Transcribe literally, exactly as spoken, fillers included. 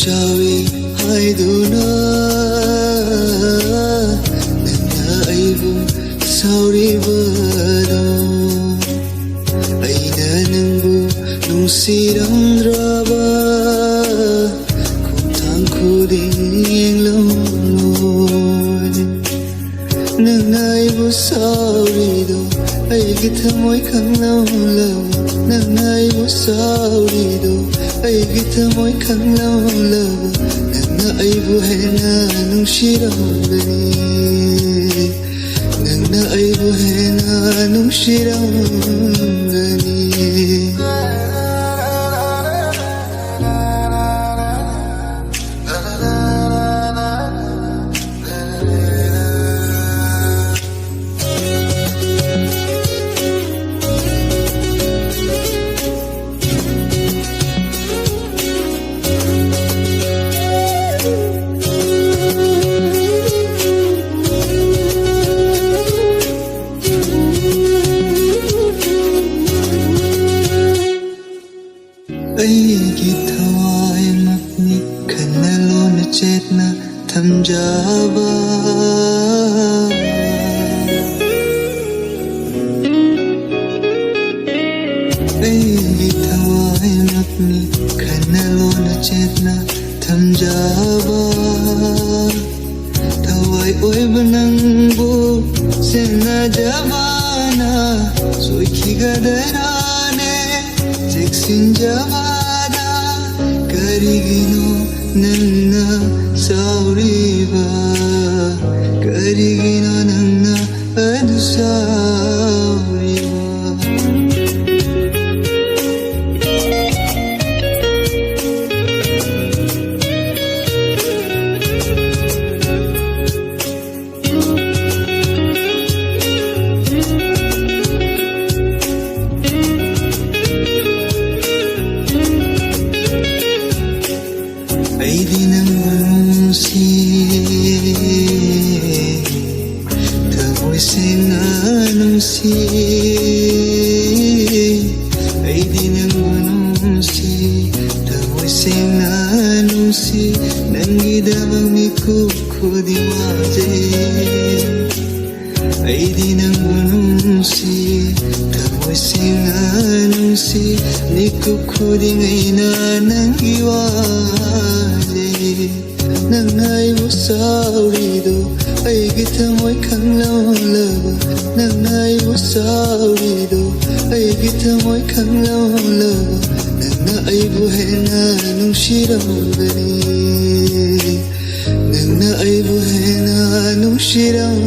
ꯆꯥꯎꯏ ꯍꯥꯏꯗꯨꯅ ꯅꯪꯅ ꯑꯩꯕꯨ ꯁꯥꯎꯔꯤꯕꯗꯣ, ꯑꯩꯅ ꯅꯪꯕꯨ ꯅꯨꯡꯁꯤꯔꯝꯗ꯭ꯔꯕ ꯈꯣꯡꯊꯥꯡ ꯈꯨꯗꯤꯡ ꯌꯦꯡꯂꯝꯂꯣꯏ꯫ ꯅꯪꯅ ꯑꯩꯕꯨ ꯁꯥꯎꯔꯤꯗꯣ ꯑꯩꯒꯤ ꯊꯃꯣꯏ ꯈꯪꯂꯝꯂꯕ, ꯅꯪꯅ ꯑꯩꯕꯨ ꯁꯥꯎꯔꯤꯗꯣ ꯑꯩꯒꯤ ꯊꯃꯣꯏ ꯈꯪꯂꯝꯂꯕ, ꯅꯪꯅ ꯑꯩꯕꯨ ꯍꯦꯟꯅ ꯅꯨꯡꯁꯤꯔꯝꯒꯅꯤ, ꯅꯪꯅ ꯑꯩꯕꯨ ꯍꯦꯟꯅ ꯅꯨꯡꯁꯤꯔꯝꯒꯅꯤ꯫ ꯑꯩꯒꯤ ꯊꯋꯥꯏꯃꯛꯅꯤ ꯈꯟꯅ ꯂꯣꯟꯅ ꯆꯦꯠꯅ ꯊꯝꯖꯕ꯫ ꯑꯩꯒꯤ ꯊꯋꯥꯏꯃꯛꯅꯤ ꯈꯟꯅ ꯂꯣꯟꯅ ꯆꯦꯠꯅ ꯊꯝꯖꯕ꯫ ꯊꯋꯥꯏ ꯑꯣꯏꯕ ꯅꯪꯕꯨ ꯁꯦꯟꯅꯖꯕꯅ ꯁꯣꯏꯈꯤꯒꯗ꯭ꯔꯥꯅꯦ ꯆꯦꯛꯁꯤꯟꯖꯕꯗ? ꯀꯔꯤꯒꯤꯅꯣ ꯅꯪꯅ ꯁꯥꯎꯔꯤꯕ? ꯀꯔꯤꯒꯤꯅꯣ ꯅꯪꯅ ꯑꯗꯨ ꯁꯥꯎꯔꯤꯕ? ꯑꯩꯗꯤ ꯅꯪꯕꯨ ꯅꯨꯡꯁꯤ, ꯊꯃꯣꯏ ꯁꯦꯡꯅ ꯅꯨꯡꯁꯤ꯫ ꯑꯩꯗꯤ ꯅꯪꯕꯨ ꯅꯨꯡꯁꯤ, ꯊꯃꯣꯏ ꯁꯦꯡꯅ ꯅꯨꯡꯁꯤ꯫ ꯅꯪꯒꯤꯗꯃꯛ ꯃꯤꯀꯨꯞ ꯈꯨꯗꯤꯡ ꯋꯥꯖꯩ꯫ ꯑꯩꯗꯤ ꯅꯪꯕꯨ ꯅꯨꯡꯁꯤ, ꯊꯃꯣꯏ ꯁꯦꯡꯅ ꯅꯨꯡꯁꯤ꯫ ꯃꯤꯀꯨꯞ ꯈꯨꯗꯤꯡ ꯑꯩꯅ ꯅꯪꯒꯤ ꯋꯥꯖꯩ꯫ ꯅꯪꯅ ꯑꯩꯕꯨ ꯁꯥꯎꯔꯤꯗꯣ ꯑꯩꯒꯤ ꯊꯃꯣꯏ ꯈꯪꯂꯝꯂꯕ꯫ ꯅꯪꯅ ꯑꯩꯕꯨ ꯁꯥꯎꯔꯤꯗꯣ ꯑꯩꯒꯤ ꯊꯃꯣꯏ ꯈꯪꯂꯝꯂꯕ꯫ ꯅꯪꯅ ꯑꯩꯕꯨ ꯍꯦꯟꯅ ꯅꯨꯡꯁꯤꯔꯝꯒꯅꯤ꯫ ꯅꯪꯅ ꯑꯩꯕꯨ ꯍꯦꯟꯅ ꯅꯨꯡꯁꯤꯔꯝ